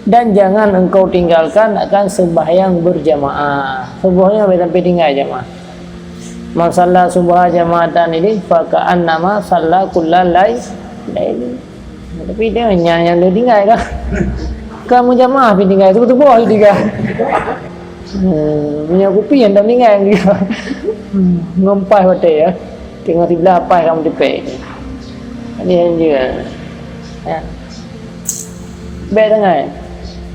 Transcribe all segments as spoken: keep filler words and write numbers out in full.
Dan jangan engkau tinggalkan akan sembahyang berjamaah. Subuh nyoe bèk sampai tinggai jamaah. Man shalla subha jama'atan ini, fa ka'annama shalla kullal lai-, laili. Tapi dia nyang, nyang dia tinggai kan. Kamu jamaah pih tinggai, subuh-subuh pih tinggai. Hmm, minyak kupi nyang dah tinggai. Hmm, ngon paih watèe ya. Tengok siblah paih kamu tipèk. Ini yang dia. Ya. Bèk tinggai.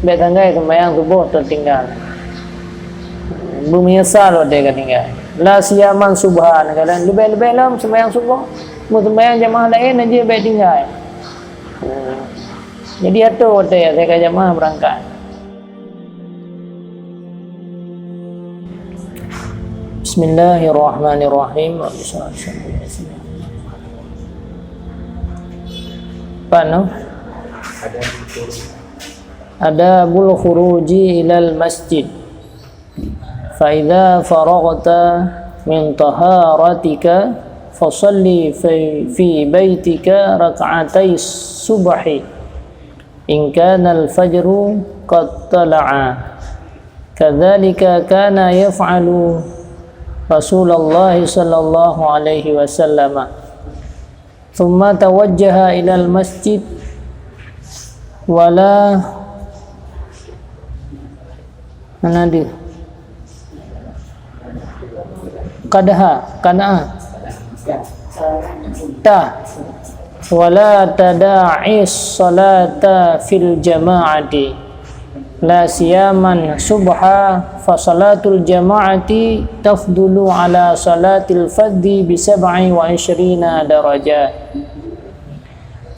Bèk tinggai sembahyang subuh teutinggai. Beumeunyeusal watèe ka tinggai. La siyaman subha, kalian leubeh-leubeh lom sembahyang subuh. Meu sembahyang jamaah laén aja bèk tinggai. Jadi atoe watèe ka jamaah beurangkat. Bismillahirrahmanirrahim. Apa no? Adabul khuruji ilal masjid. Fa idza faraghta min taharatika fasalli fi, fi baitika rak'atai subhi. In kana al-fajru qad tala'a. Kadzalika kana yaf'alu Rasulullah sallallahu alaihi wasallam. Tsumma tawajjaha ilal masjid wala, mana dia? Qadha, qana'a. Ta. Wala tada'is salata fil jama'ati. La siyaman subha, fa salatul jama'ati tafdulu ala salatil fadhi bi sab'i wa ishrina darajah.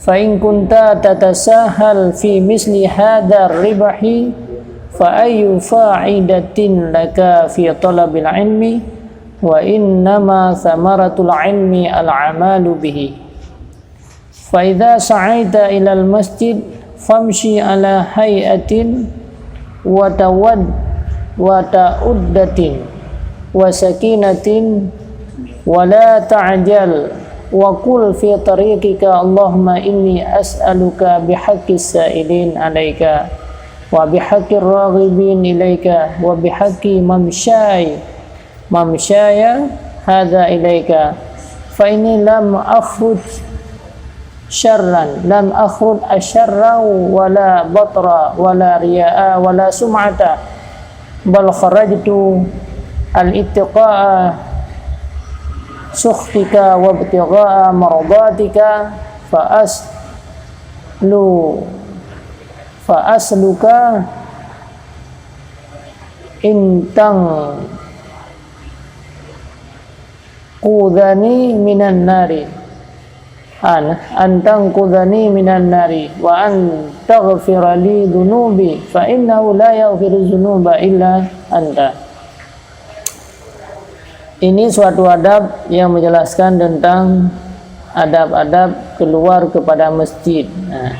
Fa in kunta tatasahal fi misli hadzal ribhi, fa ayyu fa'idatin laka fi talabil ilmi, wa innama thamaratul ilmi al-amalu bihi. Fa idza sa'aita ilal masjid famshi ala hay'atin wa tawad-, wa ta'uddatin wa sakinatin wa la ta'jal wa qul fi tariqika, Allahumma inni as'aluka bihaqqis sa'ilin 'alaika wa bihaqqir raghibin ilaika wa bihaqqi mamsyai mamsyaya hadza ilaika, fa inni lam akhruj syarran, lam akhruj asyarra wa la batra wa la riya'a wa la sum'ata, bal kharajtu al-ittiqa'a sukhtika wa ibtigha'a mardatika, fa aslu, fa asluka in tang qudhani minan nari. An, an tanqudhani minan nari wa an taghfira li dhunubi fa innahu la yaghfiru dhunuba illa anta. Ini suatu adab yang menjelaskan tentang adab-adab keluar kepada masjid. Nah.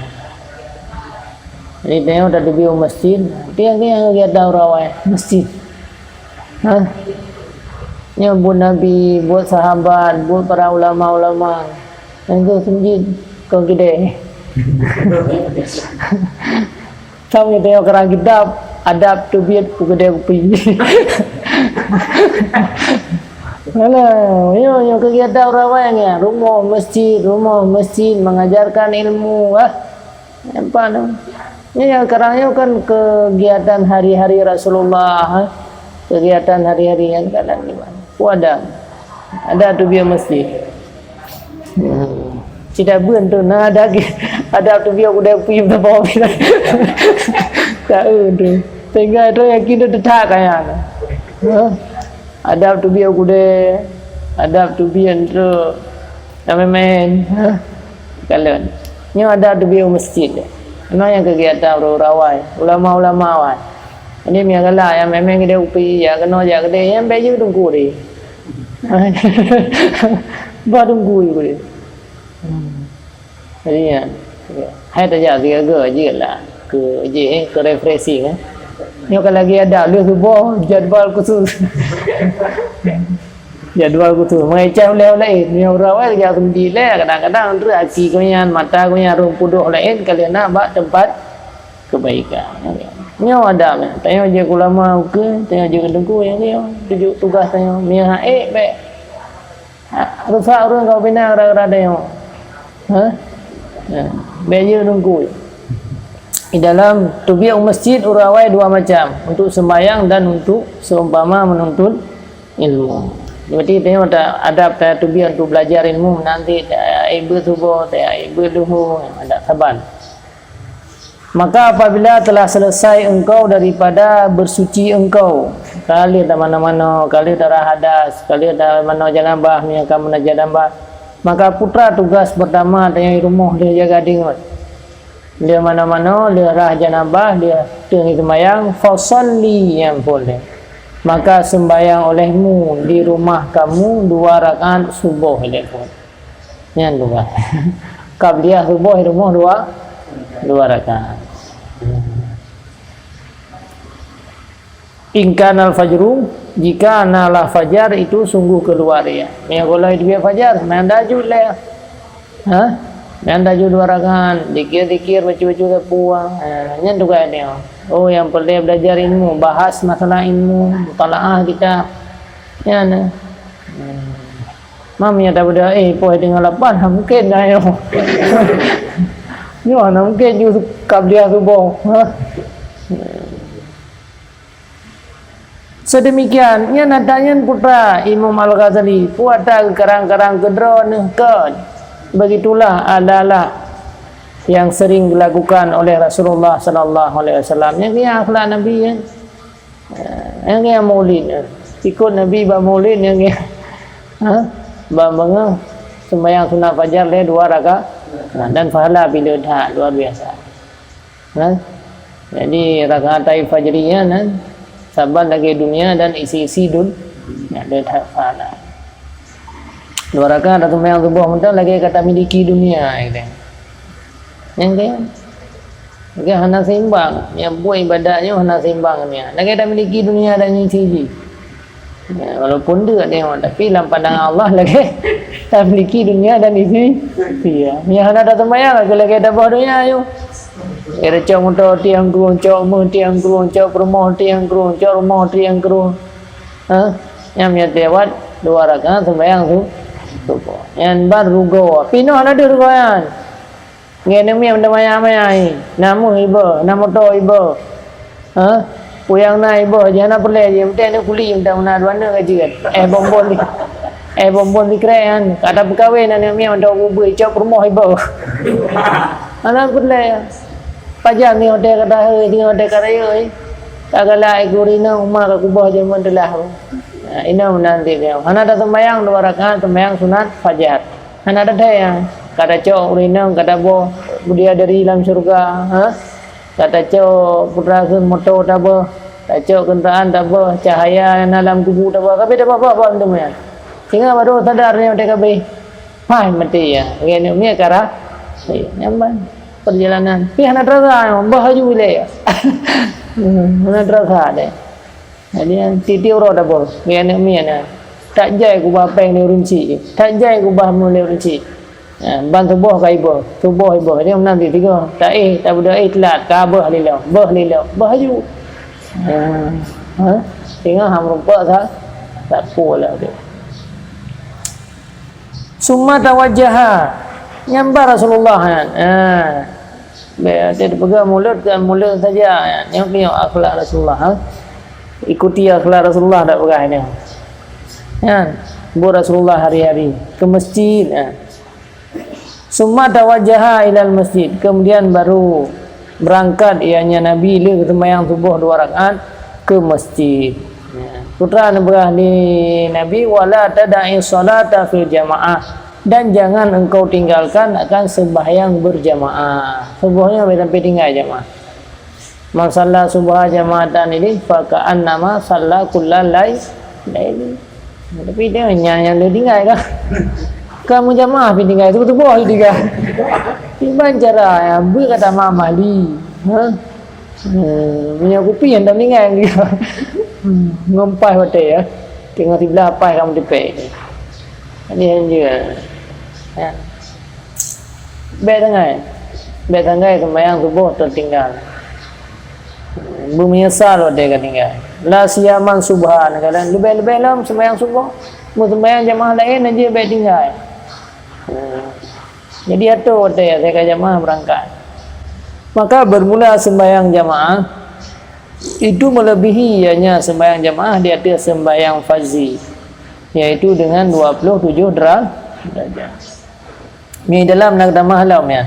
Jadi, tanyoe tateubiet u masjid, tiep-tiep nyang geuda urawai masjid. Ha? Nyoe buet Nabi, buet sahabat, buet para ulama-ulama. Nyang keu seunjin, keu keudè. Tam nyoe tanyoe keurang kitab, adab teubiet u keudè kupi. Alah, nyoe, nyoe kegiatan urawai nyan, rumoh masjid, rumoh masjid, mengajarkan ilmu, ah. Nampak tu? Nyoe nyang sekarang nyoe kan kegiatan hari-hari Rasulullah, ha? Kegiatan hari-hari nyang kadang di mana? Ada. Ada teubiet masjid. Hmm. Cita bun tu, na ada lagi. Ada teubiet udah puyuh tu bawa pina. Tahu tu. Tinggal tu yakin tu tetap kaya. Ha? Adab teubiet u keudè, adab teubiet treuk, na meu'en, ha? Kalon. Nyoe adab teubiet u masjid. Nyoe nyang kegiatan urawai, ulama-ulama awai. Ini mia galak nyang meu'en keudè kupi, ya keunoe jak keudè, nyang bèk jeuet teungku tadi. Bah teungku jeuet keudè. Hmm. Jadi, ya, hai tajak sigoe-goe jeuet lah. Keu jih, eh, keu refreshing, eh. Nyoe ka lagi ada lheueh suboh jadual khusus. Jadual khusus. Meucah ulèe-ulèe, nyoe urawai jak seundi lé, kadang-kadang treuk aki gobnyan, mata gobnyan, rhueng pudôh laén, ka lheueh na bak teumpat kebaikan. Nyoe adab nyan. Tanyoe jeuet keu ulama ukeue, tanyoe jeuet keu teungku nyang nyoe. Tuju-, tugaih tanyoe. Meunyo hana ék, bèk. Ha, rusak ureueng ka bina gara-gara tanyoe. Ha? Ha. Bèk jeuet keu teungku. Di dalam teubiet u masjid ureueng awai dua macam, untuk sembahyang dan untuk seumpama menuntut ilmu. Berarti tanyoe ta-, adab ta teubiet untuk belajar ilmu, nanti ta ék beuet suboh, ta ék beuet duhur, adab saban. Maka apabila telah selesai engkau daripada bersuci engkau, ka lheueh tamanoe-manoe, ka lheueh tarah hadas, ka lheueh tamanoe janabah, meunyo ka meunan janabah, maka putra tugas pertama tanyoe di rumoh lheueh jaga deungon. Lheueh manoe-manoe, lheueh rah janabah, lheueh teuh seumayang, fasalli, nyang phôn lé. Maka sembahyang olehmu di rumah kamu dua rakaat suboh lé phôn. Nyan dua. Qabliyah suboh di rumoh dua, dua rakaat. In kana al-fajru, jika nalah fajar itu sungguh keluar ia. Meunyo goh lom teubiet fajar, meunan dajut lé. Ha? Meunan dajut dua rakaat, zikir-zikir, baca-baca sapeue. Ha, nyan tugaih nyoe. Oh, nyang peureulèe belajar ilmu, bahas masalah ilmu, mutalaah kitab. Nyan. Hmm. Mam nyata beda, eh, poh deungon lapan, ha, mungkin dah nyoe. Nyoe hana mungkin ju qabliyah suboh. Ha? Sedemikian, nyan ata nyan putra Imam Al-Ghazali, puata geukarang-karang keudroe neuh kon. Begitulah adalah yang sering dilakukan oleh Rasulullah sallallahu alaihi wasallam. Nyan akhlak Nabi, ya. Eh, nyang ngieng maulid, eh. Ikut Nabi bak maulid nyang ngieng. Ha? Bak bangai sembahyang sunat fajar lé dua rakaat. Nah, dan pahala pih le that, luar biasa. Ha? Jadi, rakaatai fajriyah nyan saban lagèe dunia dan isi-isi dun-, nyan le that pahala. Dua rakaat dah sembahyang suboh mantong lagèe ka tamiliki dunia, gitu. Nyang keu Lagèe hana seimbang, nyang buet ibadat nyoe hana seimbang nyan. Lagèe tamiliki dunia dan isi jih. Ya, walaupun deuk nyoe, tapi lam pandangan Allah lagèe tamiliki dunia dan isi jih. Nyang hana taseumbahyang lagèe, lagèe taboh dunia nyoe. Lagèe tacok moto tiang krueng, cok meuh tiang krueng, cok peurumoh tiang krueng, cok rumoh tiang krueng. Ha? Nyan meunyo lewat dua rakaat seumbahyang su-, suboh. Nyan ban rugoe. Pinoh na deuh rugoe nyan. Ngon aneuk miet mantong manyang-manyang, na meuh iboh, na moto iboh. Ha? Peue nyang na iboh, jih hana peureulèe jih, meuteuk aneuk kuli mantong na dua aneuk ka jeuet. Eh, bonbon di-, eh, bonbon sikrek nyan, ka tapeukawen aneuk miet mantong bubui, cok peurumoh iboh. Hana peureulèe. Pajan nyoe watèe ka tahé, nyoe watèe ka rayeuk, eh. Ka galak iku rinong, uma ka kuboh jameun teulah. Ha, inong meunan cit nyoe. Hana taseumbahyang dua rakaat, seumbahyang sunat fajar. Hana teuthèe, ha. Ka tacok ureueng inong, ka taboh bidadari lam syeuruga, ha. Ka tacok putra kheun moto taboh, tacok keundaraan taboh, cahya nyang na lam kubu taboh, ka abéh taboh-boh bak mantong nyan. Singoh baru sadar nyoe teuh ka abéh. Pai maté, ya. Lagèe aneuk miet ka ra-, nyan ban peurjalanan. Pih hana teurasa, boh laju ilèe, ya. Hmm, hana teurasa deh. Jadi, tiep-tiep uroe taboh, lagèe aneuk miet nyan. That jai kubah pèng lé ureueng chik, that jai kubah meuh lé ureueng chik. Ha, ban suboh ka iboh, suboh iboh. Jadi, meunan tiep-tiep, taéh, tabeudôh éh teulat, ka boh lé lom, boh lé lom, boh laju. Ha, ha, singoh han meurumpok sa-, sapeue lom tu. Summa tawajjaha. Nyan ba Rasulullah nyan. Ha. Bèk, teupeugah mulod keu mulod saja. Nyoe, nyoe akhlak Rasulullah, ha. Ikuti akhlak Rasulullah dak peugah nyoe. Nyan, buet Rasulullah hari-hari ke masjid, ha. Summa tawajjaha ilal masjid. Kemudian baru berangkat ianya Nabi lheueh seumbahyang suboh dua rakaat ke masjid. Ya. Putra neupeugah lé Nabi, "Wala tada'i sholata fil jamaah." Dan jangan engkau tinggalkan akan sembahyang berjamaah. Suboh nyoe bèk sampai tinggai jamaah. Man shalla subha jama'atan ini, fa ka'annama shalla kullal lai-, laili. Tapi dia nyan nyang le tinggai kan. Kamu jamaah pih tinggai, suboh-suboh pih tinggai. Kiban cara nyang beu kata Imam Mahdi. Ha? Hmm, minyak kupi nyang dah meninggai. Hmm, ngon paih watèe, ya. Tengok siblah paih kamu tipèk. Ini yang juga. Ya. Bèk tinggai. Bèk tinggai sembahyang suboh teutinggal. Beumeunyeusal watée ka tinggai. La siyaman subhan, kadang leubeh-leubeh lom seumayang suboh. Meuseumbayang jamaah laén aja bék tinggai. Jadi atoe watée asai ka jamaah beurangkat. Maka bermula sembahyang jamaah itu melebihi ianya sembahyang jamaah di atas sembahyang farzi, yaitu dengan dua puluh tujuh dera-, derajat. Di dalam na tamah lom ya.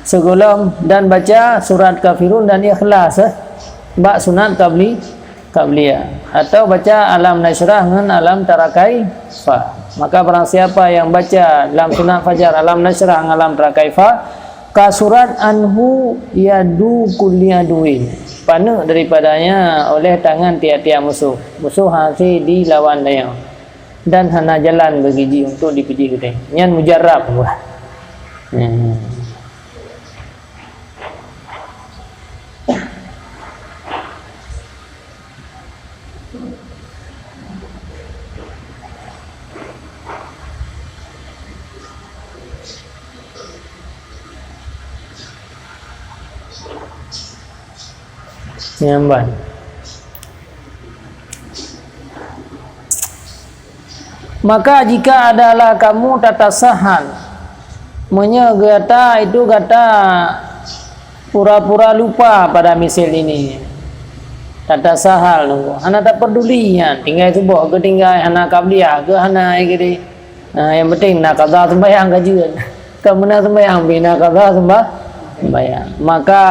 Sigohlom dan baca surat Kafirun dan Ikhlas, eh, bak sunat qabli, qabliyah. Atau baca Alam Nasyrah ngon Alam Tara Kaifa. Maka barang siapa yang baca lam sunat fajar Alam Nasyrah ngon Alam Tara Kaifa, kasurat anhu yadu kulli aduwin. Paneuk daripadanya oleh tangan tiap-tiap musuh. Musuh hase dilawan dayang. Dan hana jalan bagi jih untuk dipeujih geutanyoe. Nyan mujarab buah. Hmm. Nyamban. Maka jika adalah kamu tatasahal, meunyoe gata itu gata pura-pura lupa pada misal ini, tatasahal nunggu, hana taperduli nyan, tinggai suboh ke tinggai, hana qabliyah ke hana, ai gede. Ha, yang penting na qadha sembahyang ka jeuet. Ka meunan sembahyang, bina qadha sembah-, sembahyang. Maka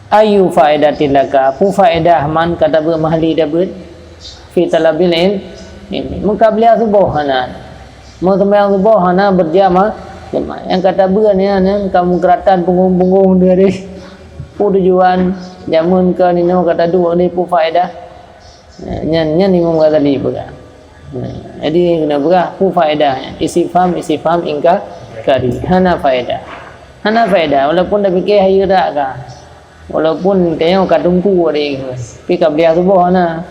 Ayu faedatin laka, peue faedah man ka tabeuet mahli tabeuet? Fi talabil il-, ilmi. Meukabliah suboh hana. Meuseumayang suboh hana berjama-, jamaah. Nyang ka tabeuet nyan, nyan ka meukeuratan punggong-punggong dari. Peue tujuan jameun ka ninoe ka taduek ni, peue faedah? Nyan, nyan Imam Ghazali peugah. Jadi keuneuk peugah peue faedah nyan? Istifham, istifham ingkari. Hana faedah. Hana faedah, walaupun tapike hayeue that ka. Walaupun tanyoe ka teungku deh, tapi kabliah suboh hana.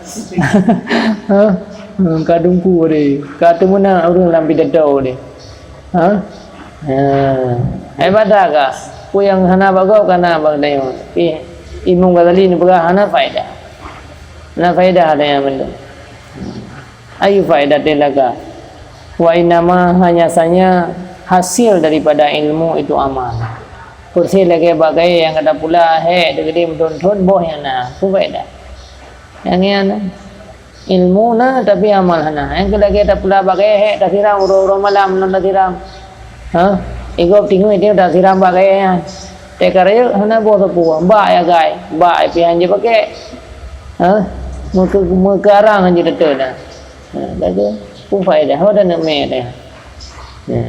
Ha? Hmm, ka teungku deh. Ka teumeunak ureueng lam pidato deh. Ha? Ha. Ibadah ka. Peue nyang hana bak gob ka na bak tanyoe. Tapi Imam Ghazali neupeugah hana faedah. Hana faedah ada nyang mandum. Ayu faedatin laka. Wa innama, hanya saja hasil daripada ilmu itu amal. Persis lagèe bak kayèe nyang ka tapula hék teukeudi meuthon-thon boh nyang na. Peue faedah? Nyang nyan ilmu na tapi amal hana. Nyang keu lagèe tapula bak kayèe hék tasiram uroe-uroe malam lom tasiram. Ha? Igob tingui teuh tasiram bak kayèe nyan. Teuka rayeuk hana boh sapeue. Bak ya gai. Bak pian jipakè. Ha? Meuke-, meukeurang jeuet teuteuet dah. Ha, dah tu. Peue faedah? Ho dah neuk mè dah. Ha.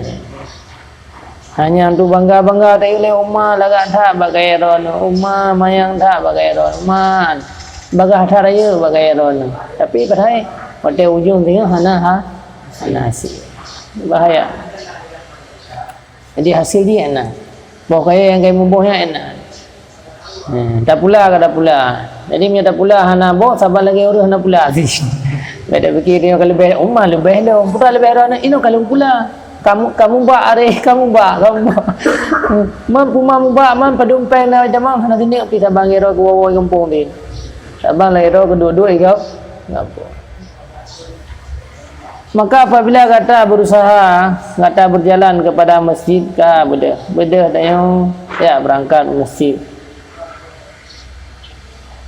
Hanya tu bangga-bangga tayue lé uma lagak that bak kayèe droeneuh. Uma manyang that bak kayèe droeneuh. Uma bagah that rayeuk bak kayèe droeneuh. Tapi padahai watèe ujong teungoh hana ha-, hana hasil. Bahaya. Jadi hasil jih hana. Boh kayèe nyang kayèe muboh nyan hana. Hmm, tapula ka tapula. Jadi meunyoe tapula hana boh, saban lagèe ureueng hana pula. Beda pikir dia ka leubeh uma leubeh lom. Putra leubeh droeneuh, inoe ka lôn pula. Kamu, kamu bak aré, kamu bak, kamu bak. Man puma mubak, man padum péng na jamang hana sineuk pi saban lagèe droe keu woe-woe gampông teuh. Saban lagèe droe keu duek-duek i gampông. Maka apabila gata berusaha, gata berjalan kepada masjid, ka beudeuh. Beudeuh tanyoe, ya, berangkat masjid.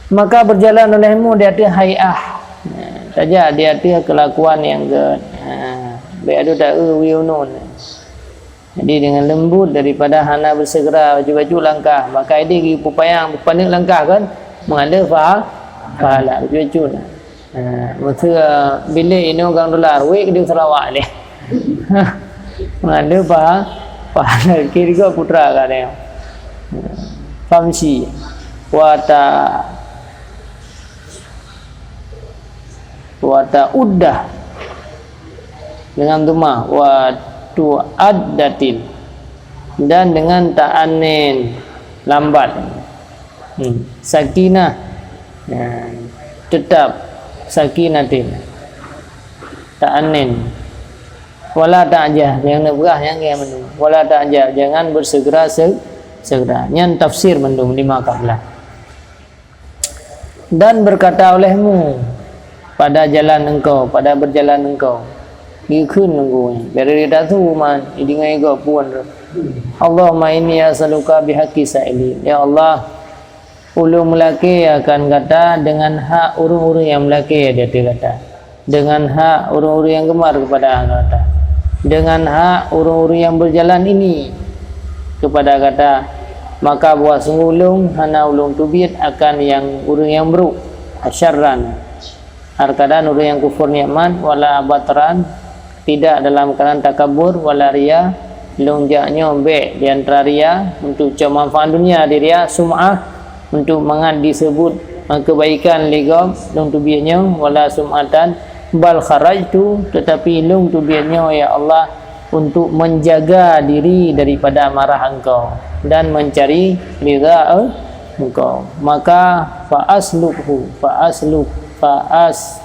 Maka berjalan olehmu di ateueh hai'ah. Tajak di ateueh kelakuan nyang gèt. Ha, bèk adu taeu wiunun. Jadi dengan lembut daripada hana bersegera baju-baju langkah. Maka idéh geupeupanjang, geupaneuk langkah kan? Mengalir paha-, pahala baju-baju na. Ha, meuseu bilék inoe gang dolar, wék di Sarawak lé. Mengalir paha-, pahala kira putra ka dia. Famshi. Wa ta-, wa ta'uddah. Dengan dhammah, wa tu'addatin, dan dengan ta'annin, lambat. Hmm. Sakinah, ya, tetap, sakinatin, ta'annin. Wala ta'jal, nyang neupeugah nyang nyan mandum. Wala ta'jal, jangan bersegera se-, segera. Nyan tafsir mandum lima qablah. Dan berkata olehmu pada jalan engkau, pada berjalan engkau, geukheun nunggu nyan, bari tasu man, idingai gob pun. Allahumma inni as'aluka bihaqqi sa'ilin. Ya Allah, ulôn meulakée akan gata dengan hak ureuëng-ureuëng nyang meulakée di ateueh gata, dengan hak ureuëng-ureuëng nyang geumar kepada gata, dengan hak ureuëng-ureuëng nyang berjalan ini kepada gata. Maka bahwa sungguh lôn hana ulôn teubiet akan nyang ureuëng nyang brok, syarran, harkadan ureuëng nyang kufur nikmat, wala batran, tidak dalam keadaan takabur, wala ria, lôn jak nyoe bék di antara ria, untuk cok manfaat dunia di ria, sum'ah, untuk mangat disebut, eh, kebaikan lé gob, lôn teubiet nyoe, wala sum'atan, bal kharajtu, tetapi lôn teubiet nyoe, ya Allah, untuk menjaga diri daripada marah Engkau dan mencari ridha Engkau. Maka, fa aslukhu, fa asluk, fa as-,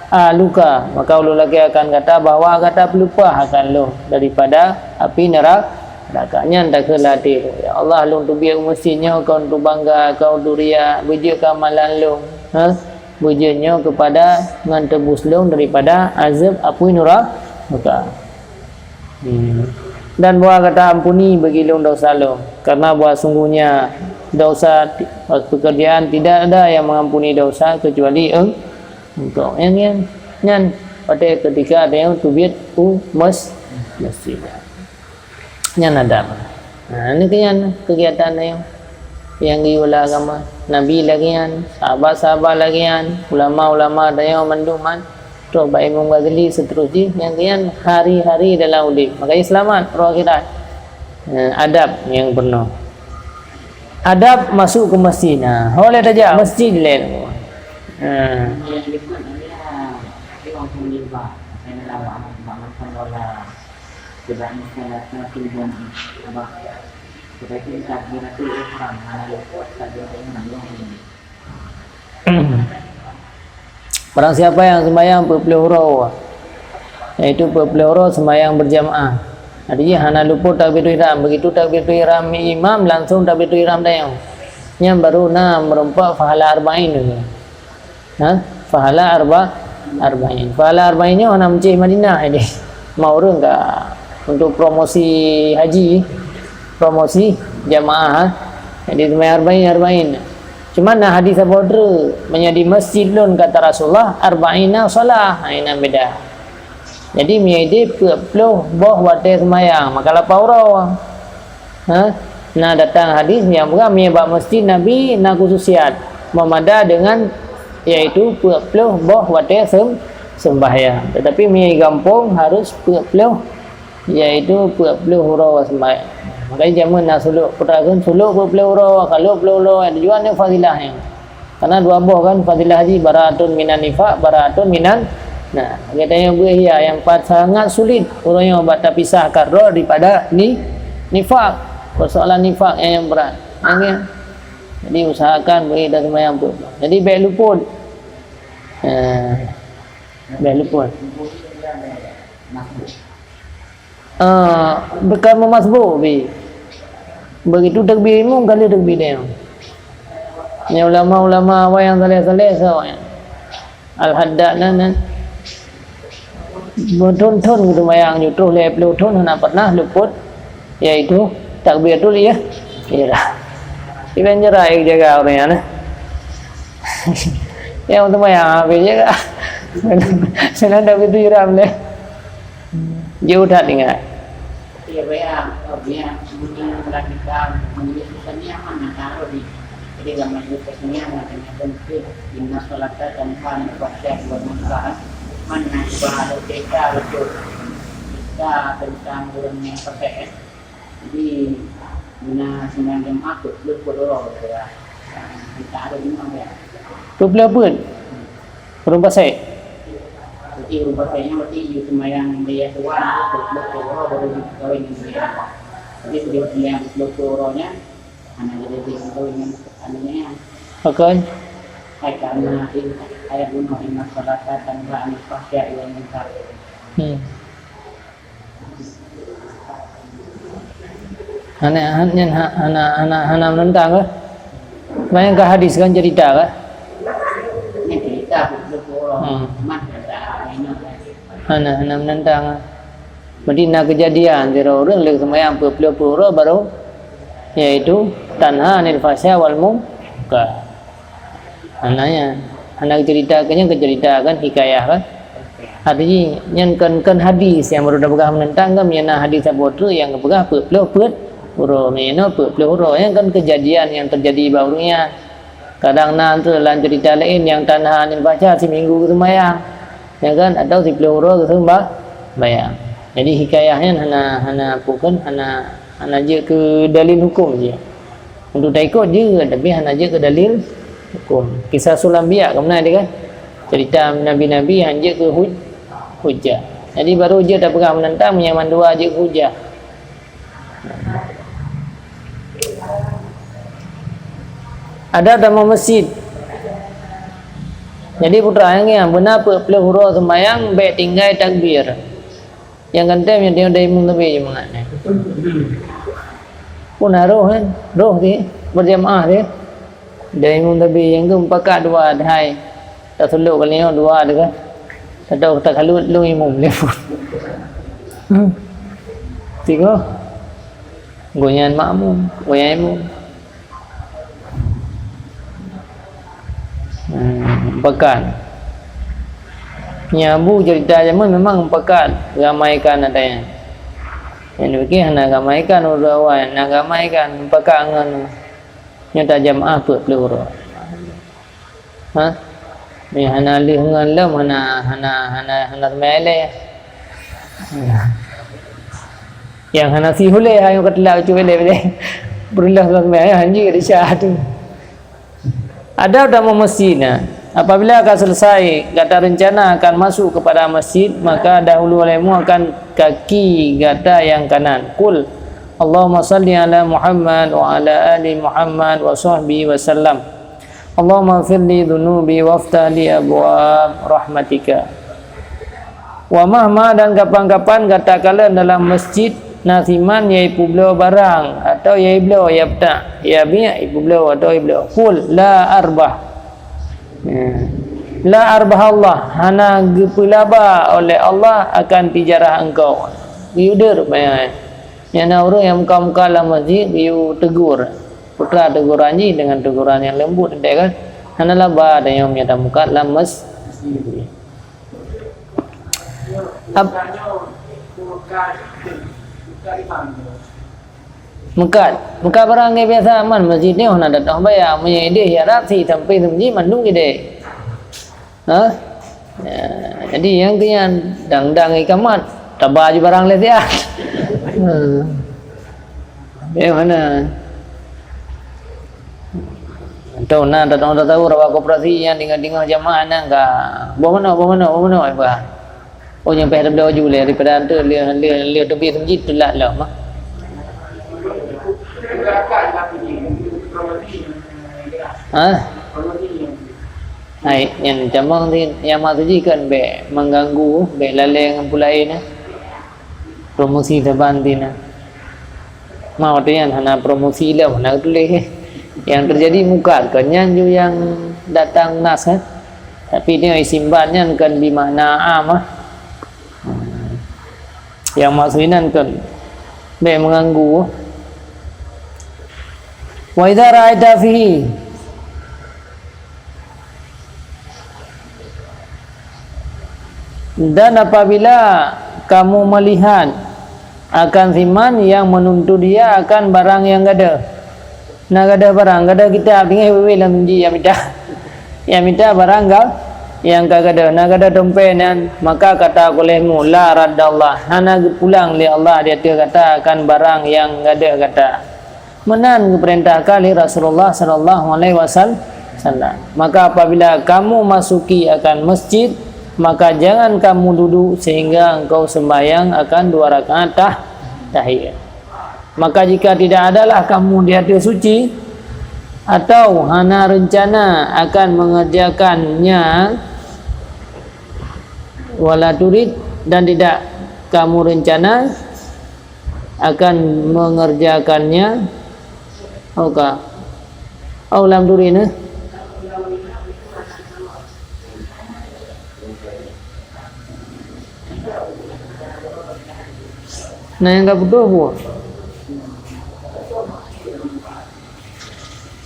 aluka, maka ulôn lakée akan gata bahwa gata peulupah akan lôn daripada api neuraka. Nyan takheun lam até, "Ya Allah, lôn teubiet u meuseujid nyoe kon untuk bangga, kon untuk ria, beujeuet keu amalan lôn, ha? Beujeuet nyoe keupada ngon teubus lôn daripada azeueb apui neuraka." Hmm. Dan bahwa gata ampuni bagi lôn dosa lôn, karena bahwa sungguhnya dosa ti-, pekerjaan tidak ada yang mengampuni dosa kecuali Eng-, Engkau. Nyang, nyang, nyan, watée ketika ada nyang teubiet u mes-, meuseujid. Nyan adab. Nah, ini kan kegiatan nyang, nyang geuyue lam agama. Nabi lagée nyan, sahabat-sahabat lagée nyan, ulama-ulama tanyoe mandum man, troh bak Imam Ghazali seterus jih, nyang keu nyan hari-hari dalam udeb. Makanya selamat roh akhirat. Nah, adab nyang peunoh. Adab masuk ke masjid. Nah, ho lé tajak masjid lé. Nah. Barang siapa yang sembahyang peuet ploh uroe, yaitu peuet ploh uroe sembahyang berjamaah, artinya hana luput takbiratul ihram. Begitu takbiratul ihram imam, langsung takbiratul ihram tanyoe. Nyan baru na meureumpok pahala arba'in. Ha? Pahala arba-, arba'in. Pahala arba'in nyoe hana meucéh Madinah ini. Mau ureuëng ka untuk promosi haji, promosi jamaah, ha? Jadi sembahyang arba'in, arba'in. Cuma na hadis Abu Hurairah, "Meunyoe di masjid lôn," kata Rasulullah, "arba'ina shalah." Ha, ini beda. Jadi, meunyoe di peuet ploh boh watée sembahyang, maka lapan uroe. Ha? Na datang hadis nyang peugah meunyoe bak masjid Nabi na khususiat, meumada dengan, yaitu peuet ploh boh watée sem-, sembahyang. Tetapi meunyoe gampông harus peuet ploh, yaitu peuet ploh uroe sembahyang. Makanya jameun na suluk, peue takheun suluk peuet ploh uroe, kalok ploh uroe, tujuan nyan fadilah nyan. Karena dua boh kan fadilah haji, bara'atun minan nifaq, bara'atun minan, nah, lagée tanyoe beuet ihya nyang paling sangat sulit uroe nyoe bak tapisahkan droe daripada ni-, nifak. Persoalan nifak nyang, nyang brat. Nyan, ya. Jadi usahakan beuet ihya dan sembahyang pun. Jadi bék luput. Eh, bék luput. Ah, bukan meumasbuk, bi. Begitu takbir imum, ka lheueh takbir tanyoe. Nyan ulama-ulama awai nyang saleh-saleh, soe nyan? Al-Haddad nan, nan. Beuthon-thon geuseumayang, nyoe troh lhée ploh thon hana pernah luput, yaitu takbiratul ih-, ihram. Iban jarak jaga ureuëng nyan, eh. Nyang seumayang habéh jaga. Seunang takbiratul ihram lé. Jeuet that ingat. Iya, baya, oh, dia, mungkin orang kita, mungkin kita nyaman, nah, taruh di, jadi, zaman itu kesenian, nah, ternyata mungkin, "Inna sholata tanha anil fahsya'i wal munkar." Mana coba ada cerita betul. Cerita tentang orang yang pakai, eh. Jadi, guna sembahyang Jumaat tu, luput orang, ya. Kita ada di mana, ya? Dua belas pun? Ureuëng Pasek? Berarti ureuëng Pasek nyan berarti you sembahyang raya Tuhan, dua puluh dua baru dikawin dengan dia. Jadi, dia sembahyang dua puluh dua nyan, anak jadi dia kawin dengan anunya nyan. Okey. Hai, karena in-, ayat bunoe, "Inna sholata tanha anil fahsya'i wal munkar." Hana, han-, nyan ha-, hana, hana, hana menentang kah? Bayangkan hadis kan cerita kah? Hmm. Hana, hana menentang. Berarti na kejadian sidroe ureuëng lheueh seumayang peuet ploh peuet uroe baru, yaitu tanha anil fahsya wal munkar. Hana nyan, hana cerita keu nyan, keu cerita kan hikayah kan. Artinya nyan kon, kon hadis nyang baru tapeugah menentang kan, meunyoe na hadis saboh treuk nyang geupeugah peuet ploh peuet uroe, meunyoe peuet ploh uroe. Nyan kan kejadian nyang terjadi bak ureuëng nyan. Kadang na treuk lam cerita laén nyang tanha anil fahsya siminggu geuseumayang, ya kan, atau siploh uroe geuseumayang. Jadi hikayah nyan hana, hana apa kan, hana, hana jeuet keu dalil hukum jih. Untuk taikot jeuet, tapi hana jeuet keu dalil hukum. Kisah sul anbiya ka meunan tadi kan. Cerita nabi-nabi hana jeuet keu huj-, hujah. Jadi baru jeuet tapeugah menentang meunyoe mandua jeuet keu hujah. Ada tamu masjid. Jadi putra nyang ngieng beuna peuet ploh uroe seumayang bék tinggai takbir. Nyang gantém nyang teuh dari imum tapi mangat nyan. Pun na roh kan, roh di berjamaah di. Dari imum tapi nyang tu mupakat dua hai. Tasulok kali nyoe dua dekat. Tato takalot lôn imum lé pun. Hmm. Tiga. Gonyan makmum, gonyan imum. Hmm, pekan. Nyabu cerita jameun memang pekat ramaikan adanya. Yang dipikir hana ramaikan ureuëng awai, hana ramaikan pekat ngon nyoe tajamaah peuet ploh uroe. Ha? Ni hana lheueh ngon lom, hana, hana, hana, hana seumai lé. Yang hana sihulé, hai ka teulak ucuk lé, lé. Berulah seumai, hanji di syah tu. Ada tamu masjid na. Apabila ka selesai gata rencana akan masuk kepada masjid, maka dahulu olehmu akan kaki gata yang kanan. Qul, Allahumma salli ala Muhammad wa ala ali Muhammad wa sahbihi wa sallam. Allahumma firli dzunubi waftah li abwaab rahmatika. Wa mahma, dan kapan-kapan gata kalon dalam masjid na siman nyang ipeubloe barang atau nyang ibloe, yabta', yabi', ipeubloe atau ibloe. Qul la arbah. Ya. La arbah Allah, hana geupeulaba oleh Allah akan tijarah engkau. Geuyue deuek rupanya. Nyang na ureuëng nyang muka-muka lam masjid geuyue tegur. Putra teguran jih dengan teguran nyang leumbut, teuntée kan? Hana laba tanyoe meunyoe tamukat lam masjid. Ap-, meukat, meukat barang nyang biasa aman, masjid nyoe hana datang bayar, meunyoe ideh ya rap si sampai seumeujih mandum ideh. Ha? Ya, jadi nyang keu nyan dang-dang ikamat, taba ju barang lé siat. Hmm. Bagaimana? Entah na datang-datang rawa koperasi nyang tinggal-tinggal jamaah nang ka. Boh manoe, boh manoe, boh manoe, bah. Oh, nyang payah tabloe ju lé daripada tu, lé, lé, lé teubiet seumeujih teulat lom, ah. Ha? Hai, nyang camong di, nyang maksud jih kan bék mengganggu, bék lalée ngon peue laén, eh. Promosi saban di na. Ma watée nyan hana promosi lom, hana tuléh. Yang terjadi mungkar, kon nyan ju yang datang nas, kan? Tapi nyoe istimbat nyan kon bi makna am, ah. Yang maksud inan kon bék mengganggu. Wa idza ra'aita fihi, dan apabila kamu melihat akan siman yang menuntut dia akan barang yang gadoh. Na gadoh barang, gadoh kitab, tinggai wewe lam ji nyang mita. Nyang mita barang ga, nyang ka gadoh. Na gadoh dompet nyan, maka kata olehmu, la raddallah, hana geupulang lé Allah di ateueh gata akan barang nyang gadoh gata. Meunan geupeurintahkan lé Rasulullah sallallahu alaihi wasallam. Maka apabila kamu masuki akan masjid, maka jangan kamu duduk sehingga engkau sembahyang akan dua rakaat tah-, tahiyat. Maka jika tidak adalah kamu di ateueh suci, atau hana rencana akan mengerjakannya, wala turid, dan tidak kamu rencana akan mengerjakannya, au ka, au lam turid, eh? Nah, nyang ka putôh peue?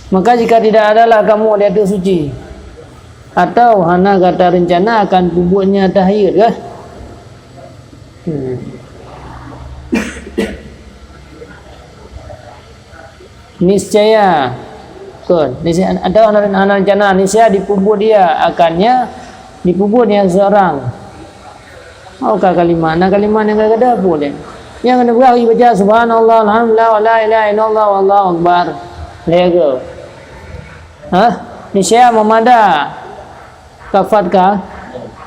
Maka jika tidak adalah kamu di ateueh suci, atau hana gata reuncana akan peubuet nyan tahiyeut, kan? Hmm. Niscaya, kon, niscaya, atau hana, hana reuncana, niscaya dipeubuet dia akan nyan, dipeubuet nyan seurang. Oh, ka kalimat, na kalimat nyang ka gadôh peue lé? Nyang keuneuk peugah, baca subhanallah, alhamdulillah, wa la ilaha illallah, wallahu akbar. Lhèe goe. Hah? Niscaya meumada. Kafat ka.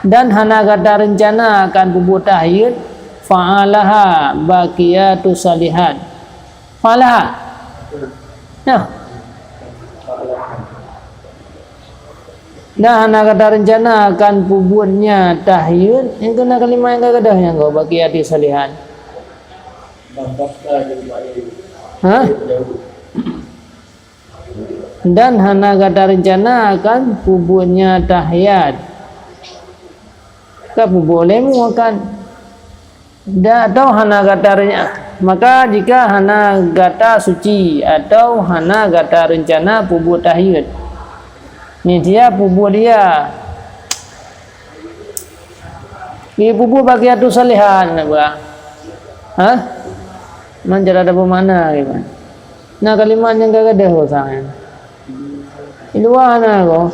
Dan hana gata reuncana akan peubuet tahiyeut, fa'alaha baqiyatu shalihat. Fa'alaha. Nah. Dan hana gata reuncana akan peubuet nyan tahiyeut, nyang keunan kalimat nyang ka gadôh nyang goe, baqiyatu shalihat. Hah? Dan hana gata reuncana akan peubuet nyan tahiyeut. Ka peubuet lé mu akan. Dan atau hana gata reuncana, maka jika hana gata suci atau hana gata reuncana peubuet tahiyeut, niscaya peubuet dia. Di peubuet baqiyatu shalihat na ba. Hah? Man cara ada peumakna kiban. Na kalimat nyang ka gadôh sang. Di luwa na ko.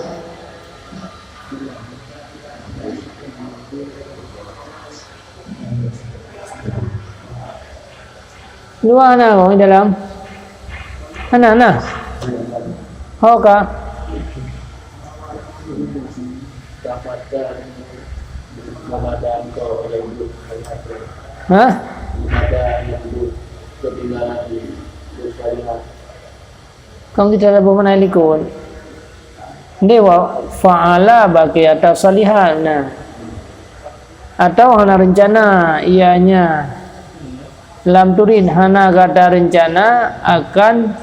Luwa na ko di dalam. Hana, hana. Ho ka. Hah? Kon kita ada bermakna likot. Ndewa fa'ala baqiyata shalihat, nah. Atau hana reuncana ianya lam turid, hana gata reuncana akan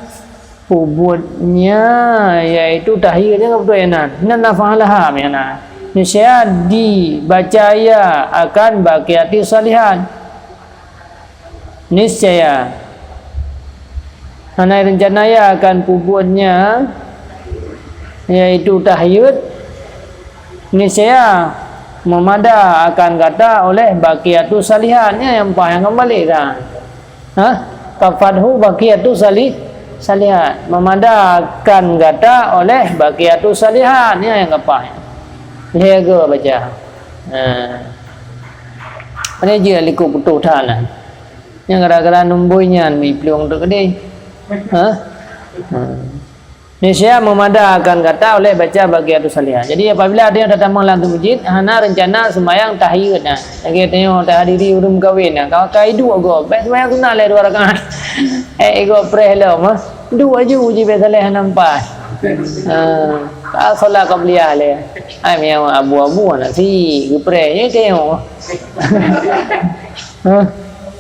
peubuet nyan, yaitu tahiyeut nyan, beutôi nyan. Nan na fa'alaha, nyan na. Niscaya dibaca ia akan baqiyati shalihat. Niscaya. Hana reuncana ia akan peubuet nyan, yaitu tahiyeut. Niscaya meumada akan gata oleh baqiyatu shalihat, nyan nyang paih nyang keumbali ka. Hah? Kafathu baqiyatu shali-, shalihat. Meumada akan gata oleh baqiyatu shalihat, nyan nyang ka paih. Lhèe goe baca. Ha. Pane jeuet likot putôh that na. Nyang gara-gara numbôi nyan miplueng teuk keudeh. Ha? Ha. Niscaya meumada akan gata oleh baca baqiyatu shalihat. Jadi, apabila ada nyang tatamong lam masjid, hana reuncana seumayang tahiyeut na. Lagèe tanyoe tahadiri ureueng meukawen na, ka, ka iduek gob, bèk seumayang sunat lé dua rakaat. Eh, igob preh lom, ha. Duek aju uji bèk saleh hana meupat. Ha, ka salat qabliyah lé. Ai, meunyo abu-abu na si geupreh, nyoe tanyoe. Ha,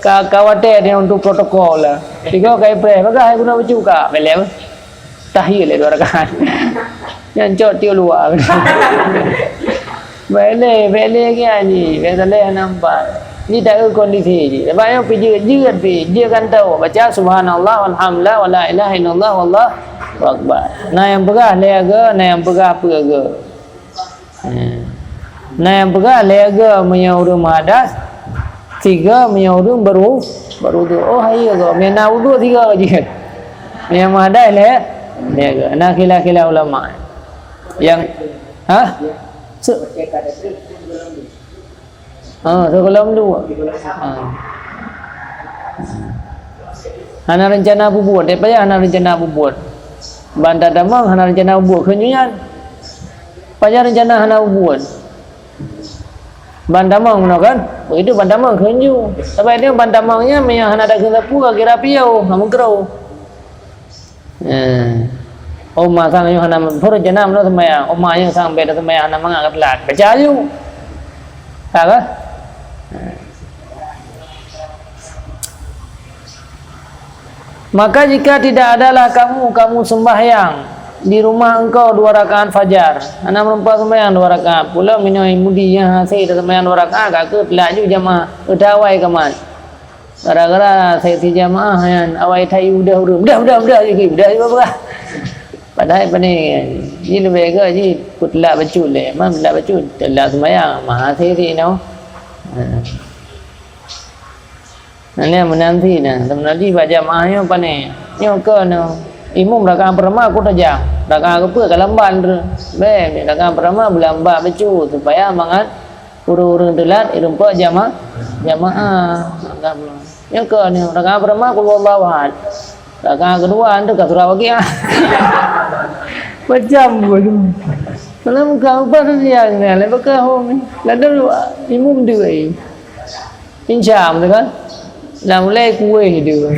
ka, ka watèe tanyoe untuk protokol lah. Tiga kai preh, bagah guna baju ka, belek. Tahiyeut lé dua rakaat. Nyan cok tiep luwa. Bèk lé, bèk lé lagèe nyan jih. Bèk salah nampak. Nyan taeu kondisi jih. Sabab nyoe pih jeuet, jeuet pih. Jeuet kan tau. Baca subhanallah, walhamdulillah, wala ilaha illallah, wallahu akbar. Na nyang peugah lhèe go, na nyang peugah peuet go. Hmm. Na nyang peugah lhèe go meunyoe ureueng meuhadas, tiga meunyoe ureueng baru, baru tu. Oh, hai go. Meunyoe na udhu tiga jih. Meunyoe meuhadas lhèe, lhèe go. Na khilaf-khilaf ulama. Nyang, ha? Se-, Ha, sigohlom duek. Ha. Hana reuncana peubuet, eh, pajan hana reuncana peubuet. Ban tatamong hana reuncana peubuet kheun nyan. Pajan reuncana hana peubuet. Ban tamong meunoe kan? Begitu ban tamong kheun ju. Sabab itu ban tamong nyan meunyo hana takheun sapeue, ka kira piôh, ha, meukeurô. Eh, oma sang nyoe hana, peue rencana meunyoe seumayang, oma nyoe sang beda seumayang hana mangat ka teulat. Baca aju. Ka kah? Eh. Maka jika tidak adalah kamu, kamu sembahyang, Di rumah engkau dua rakaat fajar, hana meureumpok seumayang dua rakaat. Pula minoe mudi nyang hase teuseumbayang dua rakaat, ka keuh telat ju jamaah, udah awai ka mat. Gara-gara seksi jamaah nyan awai that udah ureueng, "Udah, udah, udah," ji, "Udah, udah, udah." Padahai pane, ji leubeh gét ji peutelat bacut lé. Man peutelat bacut, telat seumayang, meuhase inoe. Ha. Nah, nyan meunan sit na, sebenarnya bak jamaah nyoe pane. Nyoe keuh nyoe. Imum rakaat pertama ku tajam, rakaat keupeuet ka lambat. Bèk, rakaat pertama beulambat bacut supaya mangat ureueng-ureueng teulat irumpok jama-, jamaah. Nyoe keuh nyoe, rakaat pertama qul huwallahu ahad. Rakaat kedua tu ka surah Waqiah. Macam pun. Dalam kau baru dia ni, lepas kau ni. Lalu imum dua. Insya Allah kan. Dah mulai kueh dia.